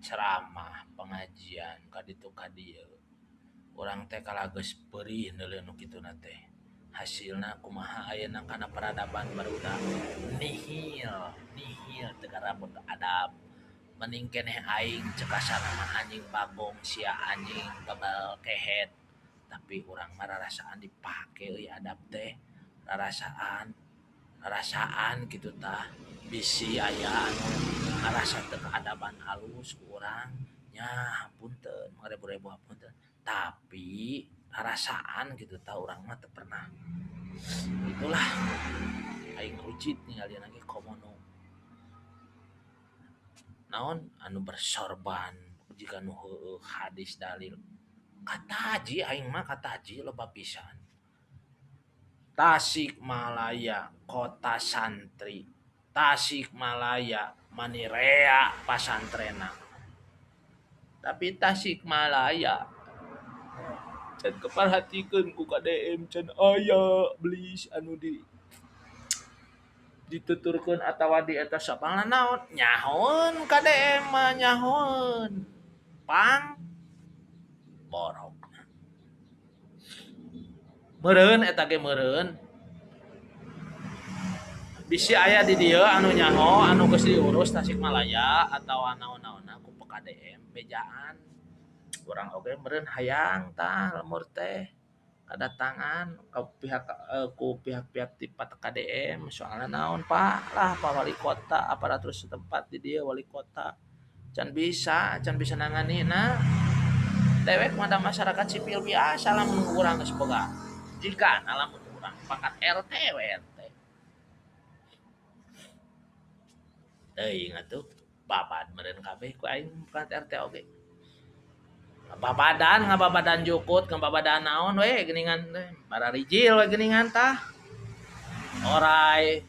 Ceramah, pengajian ka ditu ka dieu. Urang teh kalah geus peurih neuleuh nu kituna teh. Hasilna kumaha ayeuna kana peradaban barudak nihil, nihil teu garabeg adab. Mending keneh aing ceuk kasarna mah anjing bagong sia anjing bebel kehet. Tapi urang mah rarasaan dipake euy adab teh. Rarasaan, rarasaan kitu tah. Bisi aya anu ngarasa teu kaadaban alus ku urang nya hapunten, mangrebu-rebu hapunten. Tapi rarasaan kitu tah urang mah teu pernah. Itulah aing rujit ningalina ge komo nu naon anu bersorban jiga nu heueuh hadis dalil. Kataji aing mah kataji loba pisan. Tasikmalaya kota santri. Tasikmalaya manirea pasantrena. Tapi Tasikmalaya can kaparhatikeun ku KDM can aya belis anu di dituturkeun atawa di eta sapalna naon nyahoeun KDM mah nyahoeun pang borokna meureun eta ge meureun bisi aya di dieu anu nyaho anu geus diurus Tasikmalaya atawa naon-naonna ku PKDM bejaan urang oge meureun hayang tah lembur teh kadatangan ka pihak ku pihak-pihak ti KDM soalna naon Pak lah Pak Wali Kota aparatur setempat di dieu wali kota can bisa nanganina dewek mah da masyarakat sipil biasa lamun urang geus boga jigana lamun urang pangkat RT we RT teuing atuh babad meureun kabeh ku aing pangkat RT oge babadan ngababadan jukut ngababadan naon we geuningan teh bararijil we geuningan tah orai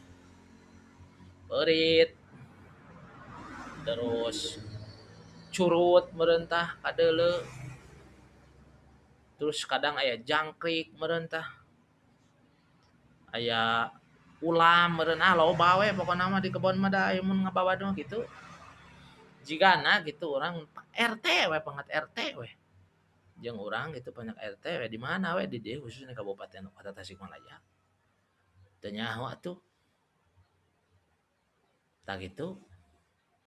beurit terus curut meureun tah kadeuleu terus kadang aya jangkrik meureun tah aya ulam meureun ah loba we pokona mah di kebon mah da mun ngababad mah kitu jigana gitu urang RT we pangkat RT we jeung urang gitu banyak RT we di mana we di dieu khususnya Kabupaten Kota Tasikmalaya teu nyaho atuh tah kitu.